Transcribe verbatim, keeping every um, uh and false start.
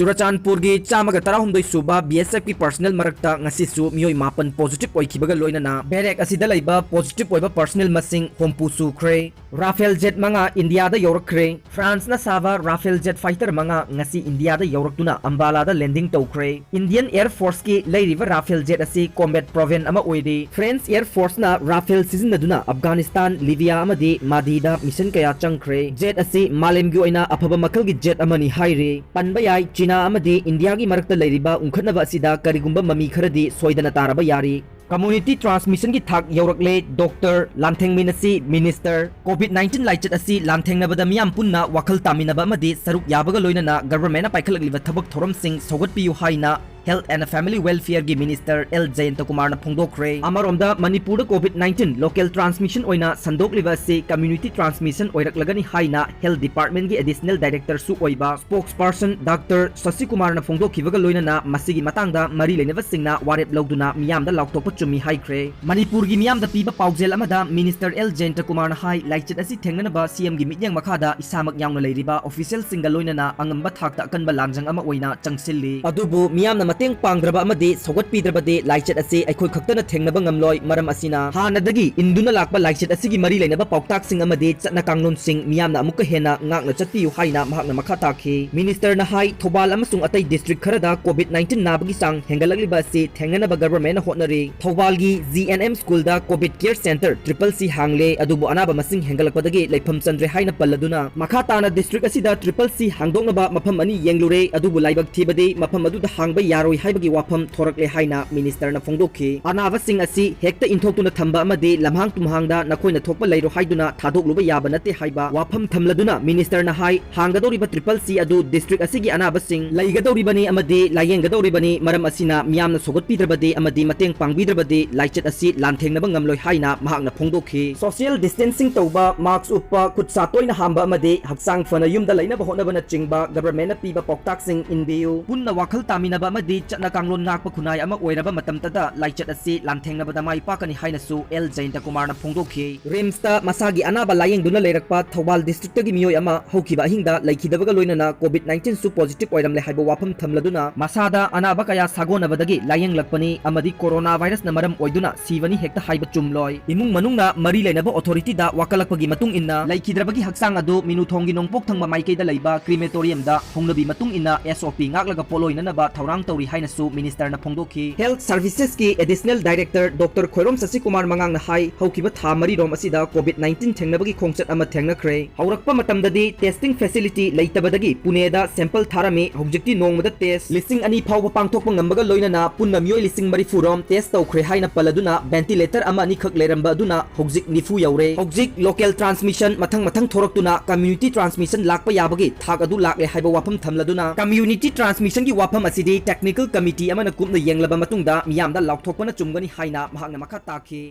ꯆꯨꯔꯆꯥꯟꯄꯨꯔꯒꯤ ꯆꯥꯝꯃꯒ ꯇꯔꯥꯍꯨꯝꯗꯣꯏ ꯁꯨꯕ B S F ꯀꯤ personnel ꯃꯔꯛꯇ ꯉꯁꯤꯁꯨ ꯃꯤꯑꯣꯏ ꯃꯥꯄꯟ positive ꯑꯣꯏꯈꯤꯕꯒ ꯂꯣꯏꯅꯅ barrack ꯑꯁꯤꯗ ꯂꯩꯕ positive ꯑꯣꯏꯕ personnel ꯃꯁꯤꯡ ꯍꯨꯝꯐꯨ ꯁꯨꯈ꯭ꯔꯦ꯫ Rafale jet ꯃꯉꯥ ꯏꯟꯗꯤꯌꯥꯗ ꯌꯧꯔꯛꯈ꯭ꯔꯦ꯫ ꯐ꯭ꯔꯥꯟꯁꯅ ꯁꯥꯕ Rafale jet fighter ꯃꯉꯥ ꯉꯁꯤ ꯏꯟꯗꯤꯌꯥꯗ ꯌꯧꯔꯛꯇꯨꯅ ꯑꯝꯕꯥꯂꯥꯗ landing ꯇꯧꯈ꯭ꯔꯦ꯫ Indian Air Force ꯀꯤ ꯂꯩꯔꯤꯕ Rafale jet ꯑꯁꯤ combat proven ꯑꯃ ꯑꯣꯏꯔꯤ꯫ French Air Force ꯅ Rafale ꯁꯤꯖꯤꯟꯅꯗꯨꯅ ꯑꯐꯒꯥꯅꯤꯁꯇꯥꯟ, ꯂꯤꯕꯤꯌꯥ ꯑꯃꯗꯤ ꯃꯥꯗꯤꯗ mission ꯀꯌꯥ ꯆꯪꯈ꯭ꯔꯦ꯫ Jet ꯑꯁꯤ ꯃꯥꯂꯦꯝꯒꯤ ꯑꯣꯏꯅ ꯑꯐꯕ ꯃꯈꯜꯒꯤ jet ꯑꯃꯅꯤ ꯍꯥꯏꯔꯤ꯫ ꯄꯟꯕ ꯌꯥꯏ, ꯆꯤꯅꯥ ꯑꯃꯗꯤ ꯏꯟꯗꯤꯌꯥꯒꯤ ꯃꯔꯛꯇ ꯂꯩꯔꯤꯕ ꯎꯪꯈꯠꯅꯕ ꯑꯁꯤꯗ ꯀꯔꯤꯒꯨꯝꯕ ꯃꯃꯤ ꯈꯔꯗꯤ ꯁꯣꯏꯗꯅ ꯇꯥꯔꯕ ꯌꯥꯔꯤ꯫ Community transmission ꯒꯤ ꯊꯥꯛ ꯌꯧꯔꯛꯂꯦ꯫ Doctor ꯂꯥꯟꯊꯦꯡꯃꯤꯟ ꯑꯁꯤ Minister COVID nineteen ꯂꯥꯏꯆꯠ ꯑꯁꯤ ꯂꯥꯟꯊꯦꯡꯅꯕꯗ ꯃꯤꯌꯥꯝ ꯄꯨꯟꯅ ꯋꯥꯈꯜ ꯇꯥꯃꯤꯟꯅꯕ ꯑꯃꯗꯤ ꯁꯔꯨꯛ ꯌꯥꯕꯒ ꯂꯣꯏꯅꯅ government ꯅ ꯄꯥꯏꯈꯠꯂꯛꯂꯤꯕ ꯊꯕꯛ ꯊꯧꯔꯝꯁꯤꯡ ꯁꯧꯒꯠꯄꯤꯌꯨ ꯍꯥꯏꯅ Health and Family Welfare ꯒꯤ Minister L ꯖꯌꯟꯇꯀꯨꯃꯥꯔꯅ ꯐꯣꯡꯗꯣꯛꯈ꯭ꯔꯦ꯫ ꯑꯃꯔꯣꯝꯗ ꯃꯅꯤꯄꯨꯔꯗ COVID nineteen local transmission ꯑꯣꯏꯅ ꯁꯟꯗꯣꯛꯂꯤꯕ ꯑꯁꯤ community transmission ꯑꯣꯏꯔꯛꯂꯒꯅꯤ ꯍꯥꯏꯅ Health Department ꯒꯤ Additional Director ꯁꯨ ꯑꯣꯏꯕ spokesperson Doctor ꯁꯁꯤꯀꯨꯃꯥꯔꯅ ꯐꯣꯡꯗꯣꯛꯈꯤꯕꯒ ꯂꯣꯏꯅꯅ ꯃꯁꯤꯒꯤ ꯃꯇꯥꯡꯗ ꯃꯔꯤ ꯂꯩꯅꯕꯁꯤꯡꯅ ꯋꯥꯔꯦꯞ ꯂꯧꯗꯨꯅ ꯃꯤꯌꯥꯝꯗ ꯂꯥꯎꯊꯣꯛꯄ ꯆꯨꯝꯃꯤ ꯍꯥꯏꯈ꯭ꯔꯦ꯫ ꯃꯅꯤꯄꯨꯔꯒꯤ ꯃꯤꯌꯥꯝꯗ ꯄꯤꯕ ꯄꯥꯎꯖꯦꯜ ꯑꯃꯗ Minister L ꯖꯌꯟꯇꯀꯨꯃꯥꯔꯅ ꯍꯥꯏ, ꯂꯥꯏꯆꯠ ꯑꯁꯤ ꯊꯦꯡꯅꯅꯕ C M ꯒꯤ ꯃꯤꯠꯌꯦꯡ ꯃꯈꯥꯗ ꯏꯁꯥꯃꯛ ꯌꯥꯎꯅ ꯂꯩꯔꯤꯕ official ꯁꯤꯡꯒ ꯂꯣꯏꯅꯅ ꯑꯉꯝꯕ ꯊꯥꯛꯇ ꯑꯀꯟꯕ ꯂꯥꯟꯖꯪ ꯑꯃ ꯑꯣꯏꯅ ꯆꯪꯁꯤꯜꯂꯤ꯫ ꯑꯗꯨꯕꯨ ꯃꯤꯌꯥꯝꯅ ꯃꯇꯦꯡ ꯄꯥꯡꯗ꯭ꯔꯕ ꯑꯃꯗꯤ ꯁꯧꯒꯠꯄꯤꯗ꯭ꯔꯕꯗꯤ ꯂꯥꯏꯆꯠ ꯑꯁꯤ ꯑꯩꯈꯣꯏ ꯈꯛꯇꯅ ꯊꯦꯡꯅꯕ ꯉꯝꯂꯣꯏ꯫ ꯃꯔꯝ ꯑꯁꯤꯅ ꯍꯥꯟꯅꯗꯒꯤ ꯏꯟꯗꯨꯅ ꯂꯥꯛꯄ ꯂꯥꯏꯆꯠ ꯑꯁꯤꯒꯤ ꯃꯔꯤ ꯂꯩꯅꯕ ꯄꯥꯎꯇꯥꯛꯁꯤꯡ ꯑꯃꯗꯤ ꯆꯠꯅ ꯀꯥꯡꯂꯣꯟꯁꯤꯡ ꯃꯤꯌꯥꯝꯅ ꯑꯃꯨꯛꯀ ꯍꯦꯟꯅ ꯉꯥꯛꯅ ꯆꯠꯄꯤꯌꯨ ꯍꯥꯏꯅ ꯃꯍꯥꯛꯅ ꯃꯈꯥ ꯇꯥꯈꯤ꯫ Minister ꯅ ꯍꯥꯏ, ꯊꯧꯕꯥꯜ ꯑꯃꯁꯨꯡ ꯑꯇꯩ district ꯈꯔꯗ COVID nineteen ꯅꯥꯕꯒꯤ ꯆꯥꯡ ꯍꯦꯟꯒꯠꯂꯛꯂꯤꯕ ꯑꯁꯤ ꯊꯦꯡꯅꯅꯕ government ꯅ ꯍꯣꯠꯅꯔꯤ꯫ ꯊꯧꯕꯥꯜꯒꯤ G N M school ꯗ COVID care center triple C ꯍꯥꯡꯂꯦ, ꯑꯗꯨꯕꯨ ꯑꯅꯥꯕ ꯃꯁꯤꯡ ꯍꯦꯟꯒꯠꯂꯛꯄꯗꯒꯤ ꯂꯩꯐꯝ ꯆꯟꯗ꯭ꯔꯦ ꯍꯥꯏꯅ ꯄꯜꯂꯗꯨꯅ, ꯃꯈꯥ ꯇꯥꯅ district ꯑꯁꯤꯗ triple C ꯍꯥꯡꯗꯣꯛꯅꯕ ꯃꯐꯝ ꯑꯅꯤ ꯌꯦꯡꯂꯨꯔꯦ, ꯑꯗꯨꯕꯨ ꯂꯥꯏꯕꯛ ꯊꯤꯕꯗꯤ ꯃꯐꯝ ꯑꯗꯨꯗ ꯍꯥꯡꯕ ꯌꯥꯔꯣꯏ ꯍꯥꯏꯕꯒꯤ ꯋꯥꯐꯝ ꯊꯣꯔꯛꯂꯦ ꯍꯥꯏꯅ Minister ꯅ ꯐꯣꯡꯗꯣꯛꯈꯤ꯫ ꯑꯅꯥꯕꯁꯤꯡ ꯑꯁꯤ ꯍꯦꯛꯇ ꯏꯟꯊꯣꯛꯇꯨꯅ ꯊꯝꯕ ꯑꯃꯗꯤ ꯂꯝꯍꯥꯡ ꯇꯨꯝꯍꯥꯡꯗ ꯅꯈꯣꯏꯅ ꯊꯣꯛꯄ ꯂꯩꯔꯣ ꯍꯥꯏꯗꯨꯅ ꯊꯥꯗꯣꯛꯂꯨꯕ ꯌꯥꯕ ꯅꯠꯇꯦ ꯍꯥꯏꯕ ꯋꯥꯐꯝ ꯊꯝꯂꯗꯨꯅ, Minister ꯅ ꯍꯥꯏ, ꯍꯥꯡꯒꯗꯧꯔꯤꯕ triple C ꯑꯗꯨ district ꯑꯁꯤꯒꯤ ꯑꯅꯥꯕꯁꯤꯡ ꯂꯩꯒꯗꯧꯔꯤꯕꯅꯤ ꯑꯃꯗꯤ ꯂꯥꯌꯦꯡꯒꯗꯧꯔꯤꯕꯅꯤ꯫ ꯃꯔꯝ ꯑꯁꯤꯅ ꯃꯤꯌꯥꯝꯅ ꯁꯧꯒꯠꯄꯤꯗ꯭ꯔꯕꯗꯤ ꯑꯃꯗꯤ ꯃꯇꯦꯡ ꯄꯥꯡꯕꯤꯗ꯭ꯔꯕꯗꯤ ꯂꯥꯏꯆꯠ ꯑꯁꯤ ꯂꯥꯟꯊꯦꯡꯅꯕ ꯉꯝꯂꯣꯏ ꯍꯥꯏꯅ ꯃꯍꯥꯛꯅ ꯐꯣꯡꯗꯣꯛꯈꯤ꯫ Social distancing ꯇꯧꯕ, mask ꯎꯞꯄ, ꯈꯨꯠ ꯁꯥ ꯇꯣꯏꯅ ꯍꯥꯝꯕ ꯑꯃꯗꯤ ꯍꯛꯆꯥꯡ ꯐꯅ ꯌꯨꯝꯗ ꯂꯩꯅꯕ ꯍꯣꯠꯅꯕꯅꯆꯤꯡꯕ government ꯅ ꯄꯤꯕ ꯄꯥꯎꯇꯥꯛꯁꯤꯡ ꯏꯟꯕꯤꯌꯨ꯫ ꯄꯨꯟꯅ ꯋꯥꯈꯜ ꯇꯥꯃꯤꯟꯅꯕ ꯑꯃꯗꯤ ꯆꯠꯅ ꯀꯥꯡꯂꯣꯟ ꯉꯥꯛꯄ ꯈꯨꯟꯅꯥꯏ ꯑꯃ ꯑꯣꯏꯔꯕ ꯃꯇꯝꯗꯇ ꯂꯥꯏꯆꯠ ꯑꯁꯤ ꯂꯥꯟꯊꯦꯡꯅꯕꯗ ꯃꯥꯏ ꯄꯥꯛꯀꯅꯤ ꯍꯥꯏꯅꯁꯨ ꯑꯦꯜ ꯖꯌꯟꯇ ꯀꯨꯃꯥꯔꯅ ꯐꯣꯡꯗꯣꯛꯈꯤ꯫ ꯔꯤꯝꯁꯇ ꯃꯁꯥꯒꯤ ꯑꯅꯥꯕ ꯂꯥꯌꯦꯡꯗꯨꯅ ꯂꯩꯔꯛꯄ ꯊꯧꯕꯥꯜ ꯗꯤꯁꯇ꯭ꯔꯤꯛꯇꯒꯤ ꯃꯤꯑꯣꯏ ꯑꯃ ꯍꯧꯈꯤꯕ ꯑꯍꯤꯡꯗ ꯂꯩꯈꯤꯗꯕꯒ ꯂꯣꯏꯅꯅ COVID nineteen ꯁꯨ positive ꯑꯣꯏꯔꯝꯂꯦ ꯍꯥꯏꯕ ꯋꯥꯐꯝ ꯊꯝꯂꯗꯨꯅ, ꯃꯁꯥꯗ ꯑꯅꯥꯕ ꯀꯌꯥ ꯁꯥꯒꯣꯟꯅꯕꯗꯒꯤ ꯂꯥꯌꯦꯡꯂꯛꯄꯅꯤ ꯑꯃꯗꯤ corona virus ꯅ ꯃꯔꯝ ꯑꯣꯏꯗꯨꯅ ꯁꯤꯕꯅꯤ ꯍꯦꯛꯇ ꯍꯥꯏꯕ ꯆꯨꯝꯂꯣꯏ꯫ ꯏꯃꯨꯡ ꯃꯅꯨꯡꯅ ꯃꯔꯤ ꯂꯩꯅꯕ authority ꯗ ꯋꯥꯀꯠꯂꯛꯄꯒꯤ ꯃꯇꯨꯡ ꯏꯟꯅ, ꯂꯩꯈꯤꯗ꯭ꯔꯕꯒꯤ ꯍꯛꯆꯥꯡ ꯑꯗꯨ ꯃꯤꯅꯨꯊꯣꯡꯒꯤ ꯅꯣꯡꯄꯣꯛ ꯊꯪꯕ ꯃꯥꯏꯀꯩꯗ ꯂꯩꯕ crematorium ꯗ ꯍꯧꯅꯕꯤ ꯃꯇꯨꯡ ꯏꯟꯅ S O P ꯉꯥꯛꯂꯒ ꯄꯣꯠꯂꯣꯏꯅꯅꯕ ꯊꯧꯔꯥꯡ ꯇꯧꯔꯤ ꯍꯥꯏꯅꯁꯨ minister ꯅ ꯐꯣꯡꯗꯣꯛꯈꯤ꯫ Health Services ꯀꯤ Additional Director Doctor ꯈꯣꯏꯔꯣꯝ ꯁꯁꯤꯀꯨꯃꯥꯔ ꯃꯉꯥꯡꯅ ꯍꯥꯏ, ꯍꯧꯈꯤꯕ ꯊꯥ ꯃꯔꯤꯔꯣꯝ ꯑꯁꯤꯗ COVID nineteen ꯊꯦꯡꯅꯕꯒꯤ ꯈꯣꯡꯆꯠ ꯑꯃ ꯊꯦꯡꯅꯈ꯭ꯔꯦ꯫ ꯍꯧꯔꯛꯄ ꯃꯇꯝꯗꯗꯤ testing facility ꯂꯩꯇꯕꯗꯒꯤ ꯄꯨꯅꯦꯗ sample ꯊꯥꯔꯝꯃꯤ꯫ ꯍꯧꯖꯤꯛꯇꯤ ꯅꯣꯡꯃꯗ test ꯂꯤꯁꯤꯡ ꯑꯅꯤ ꯐꯥꯎꯕ ꯄꯥꯡꯊꯣꯛꯄ ꯉꯝꯕꯒ ꯂꯣꯏꯅꯅ ꯄꯨꯟꯅ ꯃꯤꯑꯣꯏ ꯂꯤꯁꯤꯡ ꯃꯔꯤꯐꯨ ꯔꯣꯝ test ꯇꯧꯈ꯭ꯔꯦ ꯍꯥꯏꯅ ꯄꯜꯂꯗꯨꯅ, ventilator ꯑꯃ ꯑꯅꯤꯈꯛ ꯂꯩꯔꯝꯕ ꯑꯗꯨꯅ ꯍꯧꯖꯤꯛ ꯅꯤꯐꯨ ꯌꯧꯔꯦ꯫ ꯍꯧꯖꯤꯛ local transmission ꯃꯊꯪ ꯃꯊꯪ ꯊꯣꯔꯛꯇꯨꯅ community transmission ꯂꯥꯛꯄ ꯌꯥꯕꯒꯤ ꯊꯥꯛ ꯑꯗꯨ ꯂꯥꯛꯂꯦ ꯍꯥꯏꯕ ꯋꯥꯐꯝ ꯊꯝꯂꯗꯨꯅ, community transmission ꯒꯤ ꯋꯥꯐꯝ ꯑꯁꯤꯗꯤ technical committee ꯑꯃꯅ ꯀꯨꯞꯅ ꯌꯦꯡꯂꯕ ꯃꯇꯨꯡꯗ ꯃꯤꯌꯥꯝꯗ ꯂꯥꯎꯊꯣꯛꯄꯅ ꯆꯨꯝꯒꯅꯤ ꯍꯥꯏꯅ ꯃꯍꯥꯛꯅ ꯃꯈꯥ ꯇꯥꯈꯤ꯫